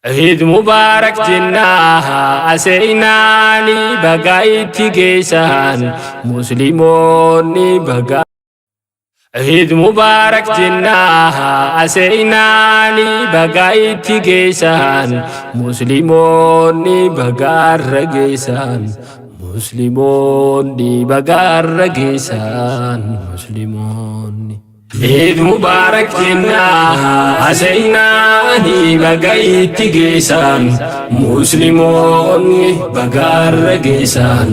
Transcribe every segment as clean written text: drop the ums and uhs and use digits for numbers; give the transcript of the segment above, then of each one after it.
Eid Mubarak jennaa aseenaani baga itti geessan Muslimoonni baga. Eid Mubarak jennaa aseenaani baga itti geessan Muslimoonni baga arra geessan Muslimoonni baga arra geessan Muslimoonni. Eid Mubarak jennaa aseenaani baga itti geessan Muslimoonni baga arra geessan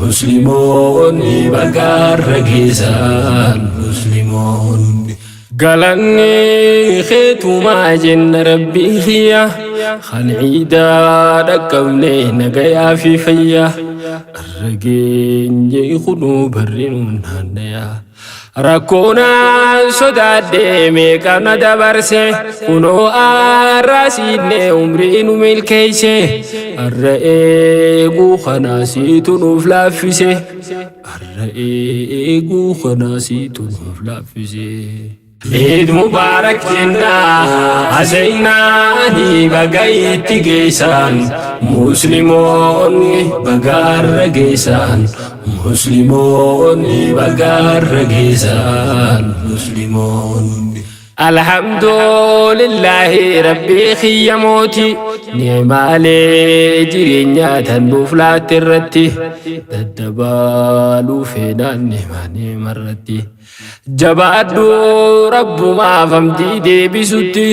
Muslimoonni baga arra geessan Muslimoonni. Galanni keetumaa jenna Rabbii kiyya kan ciidaa dhaqqabne nagayaa fi fayyaa arra geenye kunuu barri nuun naannayaa. Rakkoonaan sodaadhee meeqa na dabarse kunoo arraa siinne umrii nu milkeeyse arra eeguu kanaa siitu nuuf laaffise arra eeguu kanaa siitu nuuf laaffise. Eid Mubarak jennaa aseenaani baga itti geessan Muslimoonni baga arra geessan Muslimoonni baga arra geessan Muslimoonni. Alhamdulillahi Rabbii kiyya mooti ni'imaalee jireenyaa tan nuuf laatte irratti daddabaaluu feenaan ni'ima ni'ima irratti. Jabaadhu Rabbumaaf hamdii deebisutti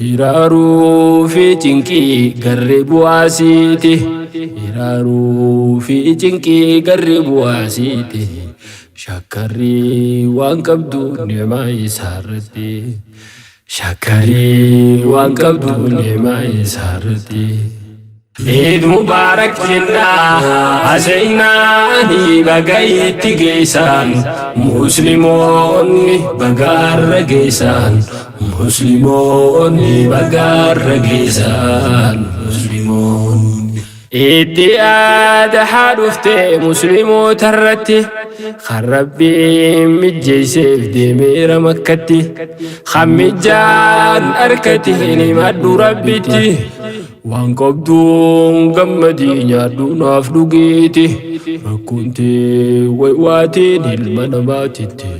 hiraaruu fi cinqii garri bu'aasiiti. Hiraaruu fi cinqii garri bu'aasiiti. Shakkarri waan qabdu ni'maa isaarratti. Shakkarii waan qabdu ni'maa isaarratti. Eid Mubarak jennaa aseenaani baga itti geessan Muslimoonni baga arra geessan Muslimoonni baga arra geessan Muslimoonni. Itti adhaa dhufte Muslimoota irratti kan Rabbiin mijjeesseef deemeera Makkatti kan mijjaan harkatti hin himadhu Rabbitti. Waan qabduun gammadii nyaadhu naaf dhugiiti rakkoon tee waywaatiin ilma namaatitti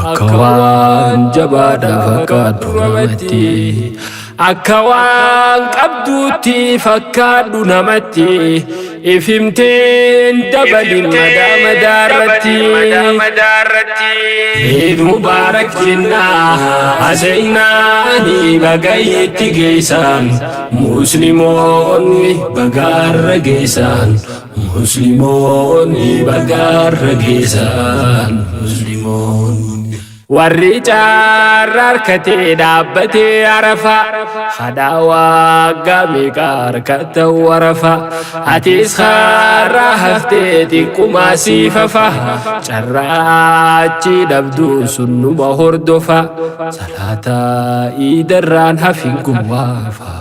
akka waan jabaadha fakkaadhu namatti akka waan qabduutti fakkaadhu namatti ifimteen dabalin madaa madaarratti. Eid Mubarak jennaa aseenaani baga itti geessan Muslimoonni baga arra geessan Muslimoonni baga arra geessan Muslimoonni. Warri carraa harkatee dhaabbatee Arafa kadhaa waggaa meeqa harkatta warafa atis har'a haftee xiqqumaa siifafa carraa achi dhabdu sunnuma hordofa salaata iidarraan hafin gowwaafa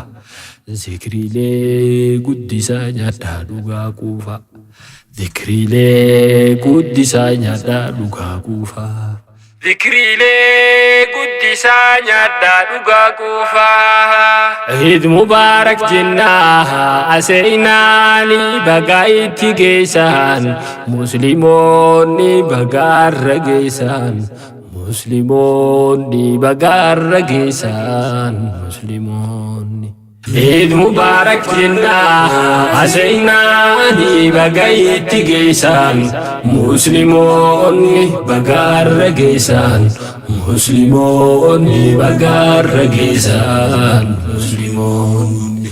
zikriilee guddisaa nyaadhaa dhugaa quufa zikriilee guddisaa nyaadhaa dhugaa quufa. Zikriilee guddisaa nyaadhaa dhugaa quufa. Eid Mubarak jennaa aseenaani baga itti geessan Muslimoonni baga arra geessan Muslimoonni baga arra geessan Muslimoonni. Eid Mubarak jennaa aseenaani baga itti geessan Muslimoonni baga arra geessan Muslimoonni baga arra geessan Muslimoonni.